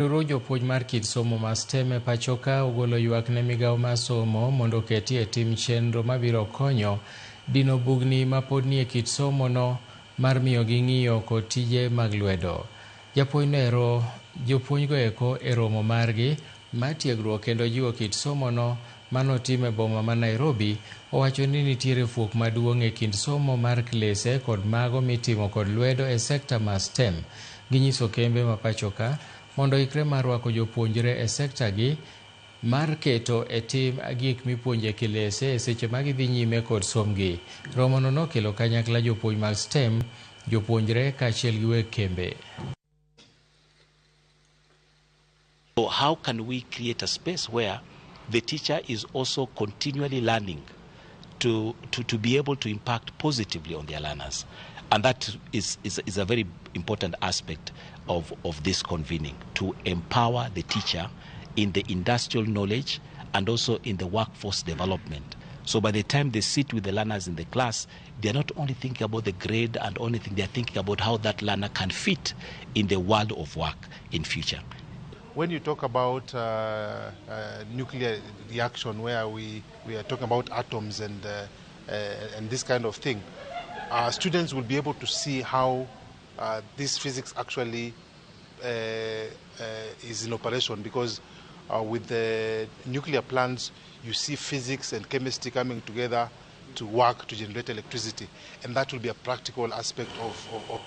Riwruog jopuonj mar kit somo mar STEM e pachoka ogolo ywak ne migao mar somo mondo oketie tim chenro mabiro konyo dino bugni mapod nie kit somo no mar miyogi ng'iyo kod tije mag lwedo. Jopuonj go eko e romo margi mar tiegruok kendo jiwo kit somo no manotim e boma ma Nairobi owacho ni nitiere fuok maduong' e kind somo mar klese kod mago mitimo kod lwedo e sekta mar STEM. Ginyiso kembe ma pachoka mondo oikre mar rwako jopuonjre e sekta gi mar keto e tim gik mipuonjo e kilese e seche ma gidhi nyime kod sombgi. Romono nokelo kanyakla jopuonj mag STEM, jopuonjre kaachiel gi weg kembe. So how can we create a space where the teacher is also continually learning to be able to impact positively on their learners? And that is a very important aspect of this convening, to empower the teacher in the industrial knowledge and also in the workforce development. So by the time they sit with the learners in the class, they're not only thinking about the grade and only thing, they're thinking about how that learner can fit in the world of work in future. When you talk about nuclear reaction, where we are talking about atoms and this kind of thing, students will be able to see how this physics actually is in operation, because with the nuclear plants, you see physics and chemistry coming together to work to generate electricity, and that will be a practical aspect of